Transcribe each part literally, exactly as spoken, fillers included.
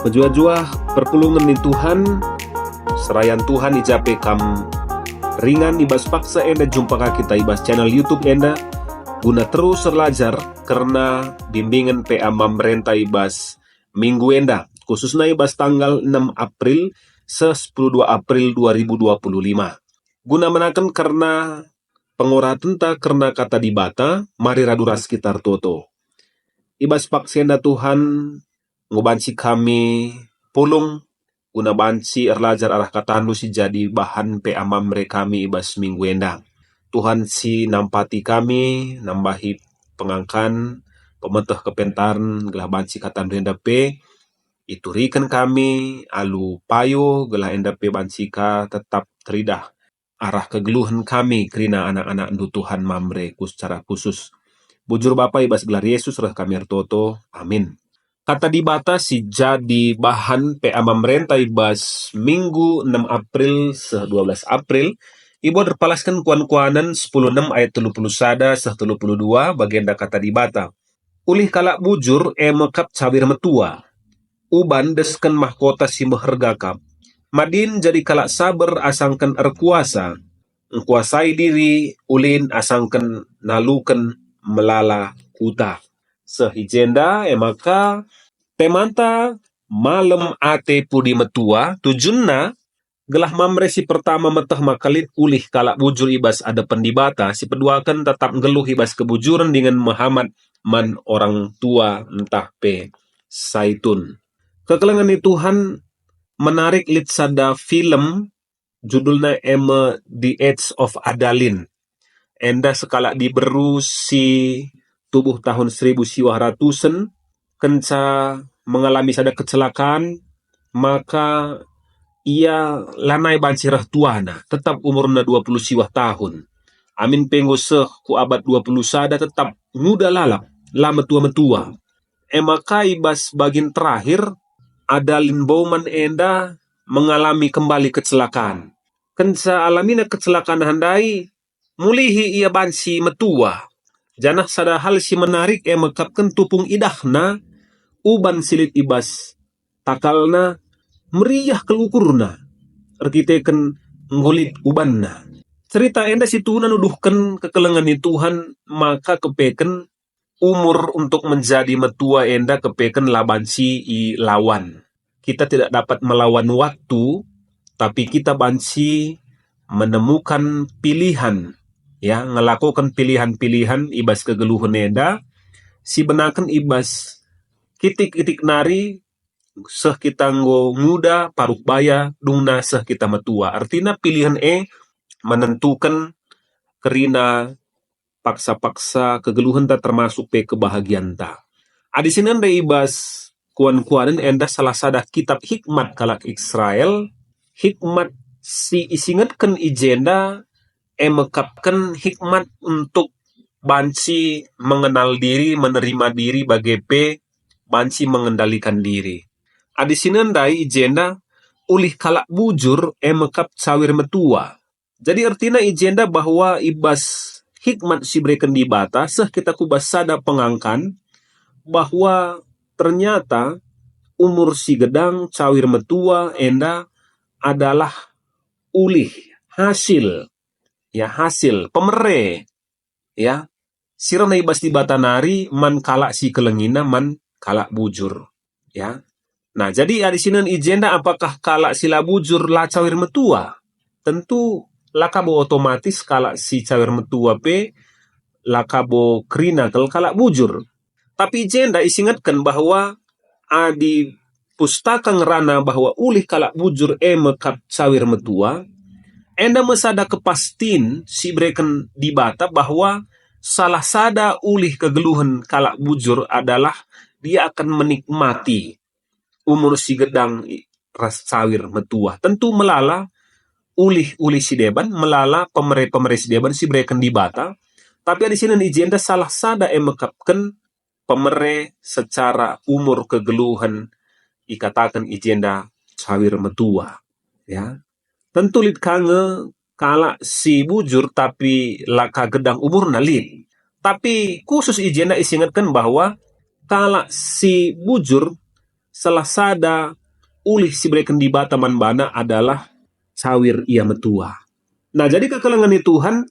Mejuah-juah perpulungen ni Tuhan, serayan Tuhan i ja pe kam ringan. I bas paksa enda jumpa ka kita i bas channel YouTube enda, guna terus erlajar kerna bimbingen P A Mamre enda i bas minggu enda, khususna i bas tanggal enem April seh sepuluh dua April dua ribu dua puluh lima. Guna menaken kerna penguratenta kerna Kata Dibata, mari radu ras kita ertoto. I bas paksa enda Tuhan, enggo banci kami pulung guna banci erlajar arah KataNdu si jadi bahan P A Mamre kami i bas minggu enda. Tuhan si nampati kami, nambahi pengangkan, pemeteh kepentaren, gelah banci KataNdu enda pe ituriken kami alu payo, gelah enda pe banci ka tetap teridah arah kegeluhen kami kerina anak-anakNdu Tuhan Mamre ku secara khusus. Bujur Bapa, i bas gelar Yesus reh kami ertoto. Amin. Kata Dibata si jadi bahan P A Mamre enda i bas minggu enem April seh dua belas April, ibuat erpalasken Kuan-kuanen sepuluh enem ayat telu puluh sada seh telu puluh dua, bagenda Kata Dibata. Ulih kalak bujur e me kap cawir metua. Uban desken mahkota si meherga kap. Madin jadi kalak saber asangken erkuasa. Engkuasai diri ulin asangken naluken melala kuta. Seh i jenda e maka temanta malem ate pudi metua, tujunna gelah Mamre si pertama meteh maka lit ulih kalak bujur i bas adepen Dibata, si peduaken tetap nggeluh i bas kebujuren dingen mehamat man orang tua ntah pe saitun. Kekelengen ni Tuhan, menarik lit sada film, judulna e me The Age of Adalin. Enda sekalak diberu si tubuh tahun seribu siwah ratusen, kenca mengalami sada kecelakaan, maka ia lanai banci reh tuana, tetap umurna dua puluh siwah tahun. Amin pe enggo seh ku abad dua puluh sada, tetap nguda lalap, la metua-metua. E maka i bas bagin terakhir, Adalin Bowman enda mengalami kembali kecelakaan. Kenca alamina kecelakaan ndai, mulihi ia banci metua. Janah sada hal si menarik e mekapken tupung idahna uban si lit i bas takalna, meriah kal ukurna erkiteken enggo lit ubanna. Cerita enda si tuhuna nuduhken kekelengen ni Tuhan maka kepeken umur untuk menjadi metua enda kepeken la banci ilawan. Kita tidak dapat melawan waktu, tapi kita banci menemukan pilihan, ya, ngelakoken pilihan-pilihan i bas kegeluhen enda, si benaken i bas kitik-kitik nari seh kita enggo nguda, paruk baya, dungna seh kita metua. Ertina pilihen e menentuken kerina paksa-paksa kegeluhenta termasuk pe kebahagianta. Adi si nende i bas kuan-kuanen enda salah sada kitab hikmat kalak Israel, hikmat si isingetken i jenda e mekapken hikmat untuk banci mengenal diri, menerima diri, bage pe banci mengendalikan diri. Adi si nende i jenda ulih kalak bujur e mekap cawir metua. Jadi ertina i jenda bahwa i bas hikmat si ibereken Dibata seh kita ku bas sada pengangkan bahwa ternyata umur si gedang cawir metua enda adalah ulih, hasil, ya, hasil, pemere, ya, si rena i bas Dibata nari man kalak si kelengina man kalak bujur, ya. Nah, jadi adi sinen i jenda apakah kalak si la bujur la cawir metua? Tentu la kabo otomatis kalak si cawir metua pe la kabo kerina kal kalak bujur. Tapi i jenda isingetken bahwa adi Pustaka ngerana bahwa ulih kalak bujur e me kap cawir metua, enda me sada kepastin si ibereken Dibata bahwa salah sada ulih kegeluhen kalak bujur adalah ia akan menikmati umur si gedang i-, ras cawir metua. Tentu melala ulih-ulih si deban, melala pemere-pemere si deban si ibereken Dibata, tapi adi sinen i jenda salah sada e mekapken pemere secara umur kegeluhen ikataken i jenda cawir metua. Ya. Tentu lit ka nge kalak si bujur tapi la ka gedang umurna, lit. Tapi khusus i jenda isingetken bahwa kalak si bujur salah sada ulih si ibereken Dibata man bana adalah cawir ia metua. Nah, jadi kekelengen ni Tuhan,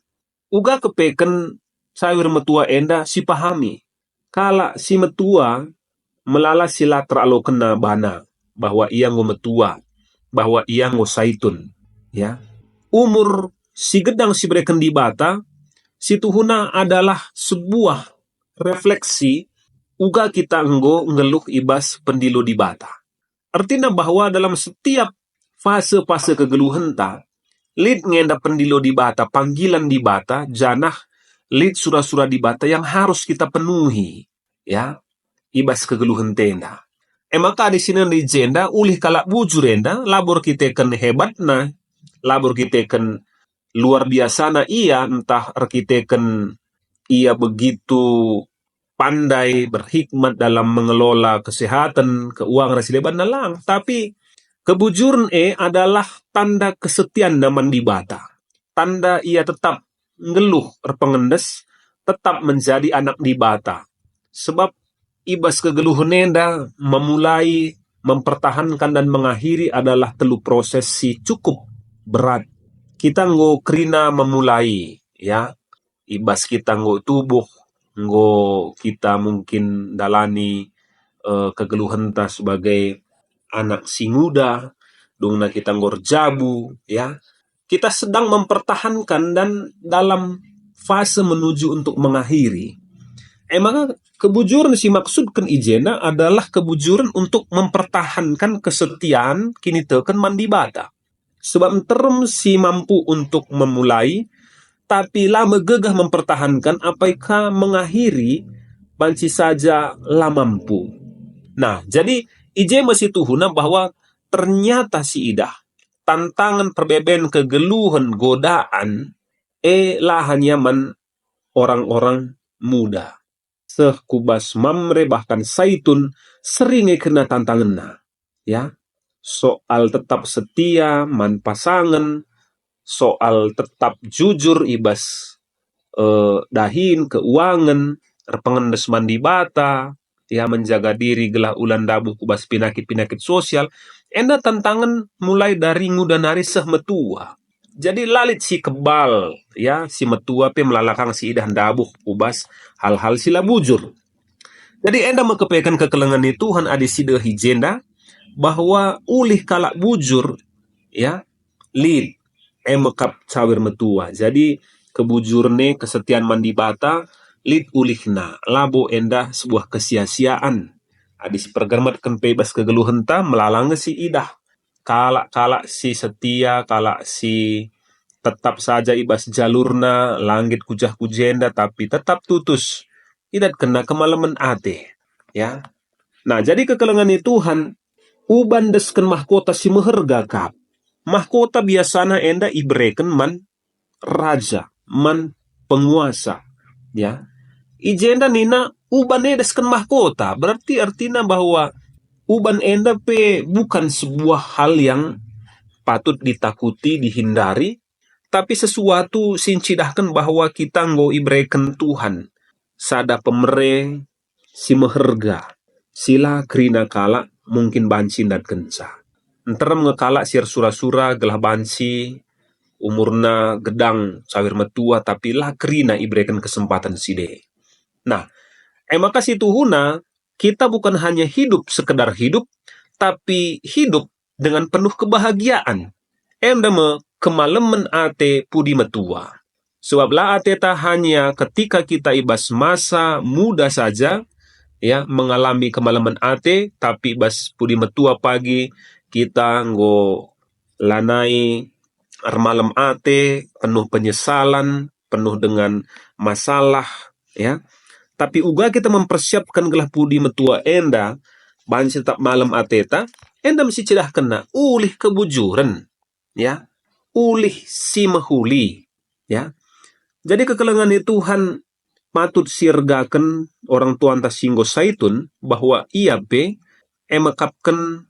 uga kepeken cawir metua enda sipahami. Kalak si metua melala si la teralokenna bana bahwa ia enggo metua, bahwa ia enggo saitun, ya. Umur si gedang si ibereken Dibata, situhuna adalah sebuah refleksi uga kita enggo nggeluh i bas pendilo Dibata. Ertina bahwa dalam setiap fase-fase kegeluhenta, lit nge enda pendilo Dibata, panggilan Dibata, janah lit sura-sura Dibata yang harus kita penuhi, ya, i bas kegeluhenta enda. E maka adi si nina i jenda, ulih kalak bujur enda, labo erkiteken hebatna, labo erkiteken luar biasana ia, ntah erkiteken ia begitu pandai, berhikmat dalam mengelola kesehatan, keuangan, dan si debanna lang. Tapi kebujuren e adalah tanda kesetianna man Dibata. Tanda ia tetap nggeluh erpengendes, tetap menjadi anak Dibata. Sebab i bas kegeluhen enda memulai, mempertahankan, dan mengakhiri adalah telu proses si cukup berat. Kita enggo kerina memulai, ya, i bas kita enggo tubuh, enggo kita mungkin ndalani, eh, kegeluhenta sebagai anak si nguda, dungna kita enggo erjabu, ya. Kita sedang mempertahankan dan dalam fase menuju untuk mengakhiri. E maka kebujuren si maksudken i jenda adalah kebujuren untuk mempertahankan kesetian kiniteken man Dibata. Sebab nterem si mampu untuk memulai, tapi la megegeh mempertahankan, apai ka mengakhiri, banci saja la mampu. Nah, jadi i je me situhuna bahwa ternyata si idah tantangen, perbeben, kegeluhen, godaan, e la hanya man orang-orang muda. Seh ku bas Mamre bahkan Saitun sering nge kena tantangenna. Ya, soal tetap setia man pasangen, soal tetap jujur i bas, eh, dahin, keuangen, erpengendes man Dibata, ya, menjaga diri gelah ula ndabuh ku bas pinakit-pinakit sosial, enda tantangen mulai dari nguda nari seh metua. Jadi la lit si kebal, ya, si metua pe melala kang si idah ndabuh ku bas hal-hal si la bujur. Jadi enda me kepeken kekelengen ni Tuhan adi si deh i jenda, bahwa ulih kalak bujur, ya, lit, e me kap cawir metua. Jadi kebujuren e, kesetian man Dibata, lit ulihna, labo enda sebuah kesia-siaan. Adi si pergermetken pe i bas kegeluhenta, melala nge si idah. Kalak-kalak si setia, kalak si tetap saja i bas jalurna, la nggit ku jah ku jenda, tapi tetap tutus, idatkenna kemalemen ate, ya. Nah, jadi kekelengen ni Tuhan, uban desken mahkota si meherga kap. Mahkota biasana enda ibereken man raja, man penguasa, ya. I jenda nina uban e desken mahkota, berarti ertina bahwa uban enda pe bukan sebuah hal yang patut ditakuti, dihindari, tapi sesuatu si ncidahken bahwa kita enggo ibereken Tuhan sada pemere si meherga, si la kerina kalak mungkin banci ndatkenca. Nterem nge kalak si ersura-sura gelah banci umurna gedang cawir metua, tapi la kerina ibereken kesempaten si de. Nah, e maka situhuna kita bukan hanya hidup sekedar hidup, tapi hidup dengan penuh kebahagiaan. Enda me kemalemen ate pudi metua. Sebab la ateta hanya ketika kita i bas masa muda saja, ya, mengalami kemalemen ate, tapi bas pudi metua pagi kita enggo lanai ermalem ate, penuh penyesalan, penuh dengan masalah, ya. Tapi uga kita mempersiapkan gelah pudi metua enda banci tetap malem ateta, enda me si cidahkenna ulih kebujuren, ya, ulih si mehuli, ya. Jadi kekelengen ni Tuhan patut siergaken orang tuanta si enggo saitun bahwa ia pe e mekapken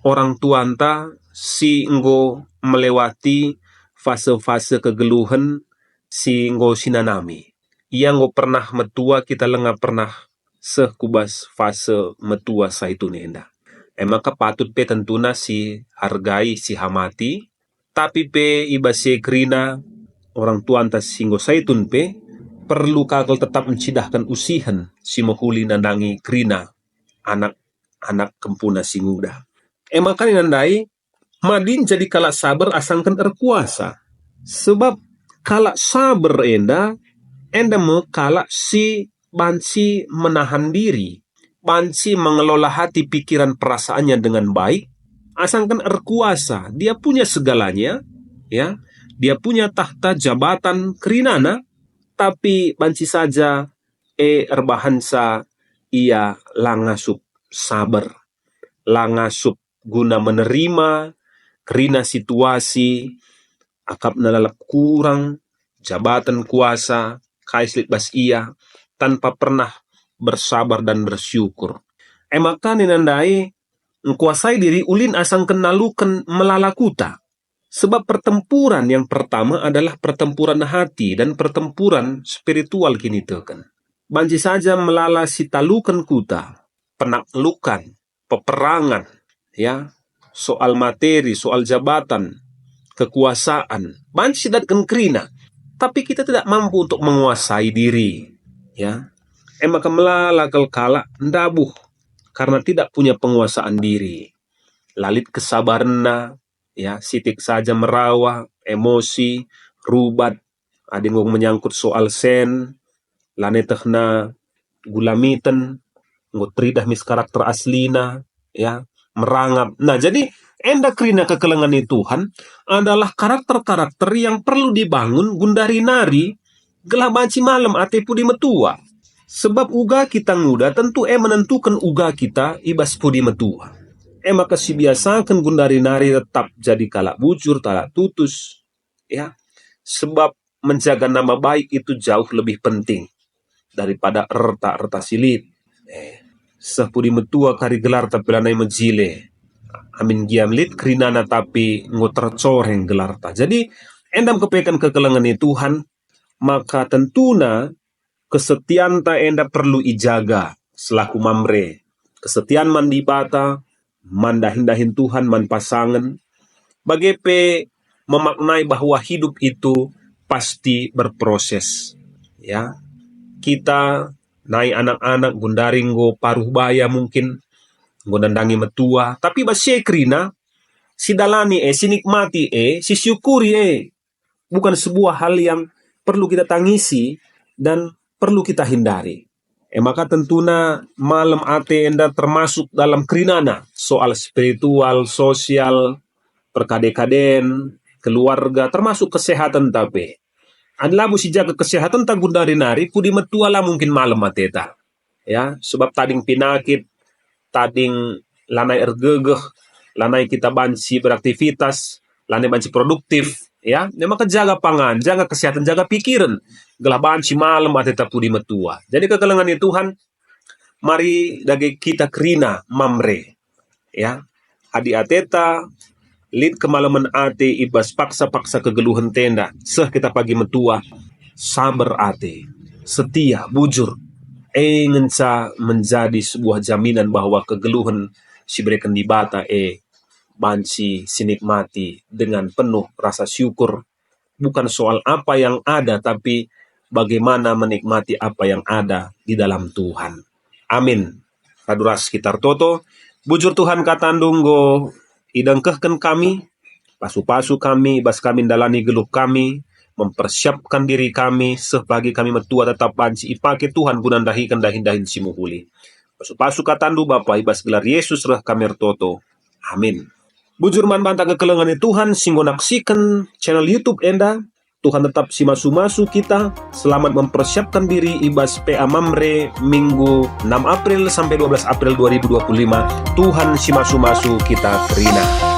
orang tuanta si enggo melewati fase-fase kegeluhen si enggo sinanami. Ia enggo pernah metua, kita langa pernah seh ku bas fase metua saitun enda. E maka patut pe tentuna sihargai, sihamati, tapi pe i bas si e kerina orang tuanta si enggo saitun pe perlu ka kal tetap ncidahken usihen si mehuli nandangi kerina anak-anak kempuna si nguda. E maka nina ndai, madin jadi kalak saber asangken erkuasa. Sebab kalak saber enda, enda me kalak si banci menahan diri, banci mengelola hati, pikiran, perasaannya dengan baik, asangken erkuasa, dia punya segalanya, ya, dia punya tahta, jabatan, kerinana, tapi banci saja, e, erbahansa ia la ngasup saber, la ngasup guna menerima kerina situasi, akapna lalap kurang, jabatan kuasa, kai si lit bas ia, tanpa pernah bersabar dan bersyukur. E maka nina ndai, engkuasai diri ulin asangken naluken melala kuta. Sebab pertempuran yang pertama adalah pertempuran hati dan pertempuran spiritual kiniteken. Banci saja melala sitaluken kuta, penaklukan, peperangan, ya, soal materi, soal jabatan, kekuasaan, banci sidatken kerina. Tapi kita tidak mampu untuk menguasai diri, ya. E maka melala kal kalak ndabuh karena tidak punya penguasaan diri. La lit kesabarenna, ya, sitik saja merawa, emosi, rubat, adi enggo menyangkut soal sen, lanai tehna gulamiten, enggo teridah mis karakter aslina, ya, merangap. Nah, jadi enda kerina kekelengen ni Tuhan adalah karakter-karakter yang perlu dibangun gundari nari gelah banci malem ate pudi metua. Sebab uga kita nguda tentu e menentuken uga kita i bas pudi metua. E maka sibiasaken gundari nari tetap jadi kalak bujur, kalak tutus, ya. Sebab menjaga nama baik itu jauh lebih penting daripada erta-erta si lit. Eh, seh pudi metua kari gelarta pe lanai mejile. Amin gia lit kerinana tapi enggo tercoreng gelarta. Jadi, enda me kepeken kekelengen ni Tuhan, maka tentuna kesetianta enda perlu ijaga selaku Mamre. Kesetian man Dibata, man dahin-dahin Tuhan, man pasangen, bage pe memaknai bahwa hidup itu pasti berproses. Ya, kita nai anak-anak gundari enggo paruh baya mungkin, enggo nandangi metua, tapi bas si e kerina, sidalani e, sinikmati e, sisyukuri e, bukan sebuah hal yang perlu kita tangisi dan perlu kita hindari. E maka tentuna malem ate enda termasuk dalam kerinana soal spiritual, sosial, perkade-kaden, keluarga, termasuk kesehatenta pe. Adi labo sijaga kesehatenta gundari nari, pudi metua la mungkin malem ateta. Ya, sebab tading pinakit, tading lanai ergegeh, lanai kita banci beraktivitas, lanai banci produktif, ya. E maka jaga pangan, jaga kesehatan, jaga pikiren, gelah banci malem ateta pudi metua. Jadi kekelengen ni Tuhan, mari dage kita kerina Mamre, ya. Adi ateta lit kemalemen ate i bas paksa-paksa kegeluhenta enda, seh kita pagi metua, saber ate, setia, bujur, e ngenca menjadi sebuah jaminan bahwa kegeluhen si ibereken Dibata e banci sinikmati dengan penuh rasa syukur. Bukan soal apa yang ada, tapi bagaimana menikmati apa yang ada di dalam Tuhan. Amin. Radu ras kita ertoto. Bujur Tuhan, kataNdu enggo idengkehken kami, pasu-pasu kami, bas kami ndalani geluh kami, mempersiapkan diri kami, seh pagi kami metua tetap banci ipake Tuhan guna ndahiken dahin-dahin si mehuli. Pasu-pasu kataNdu Bapa, i bas gelar Yesus reh kami ertoto. Amin. Bujur man banta kekelengen Tuhan si enggo naksiken channel YouTube enda. Tuhan tetap si masu-masu kita. Selamat mempersiapkan diri i bas P A Mamre Minggu enam April sampai dua belas April dua ribu dua puluh lima. Tuhan si masu-masu kita kerina.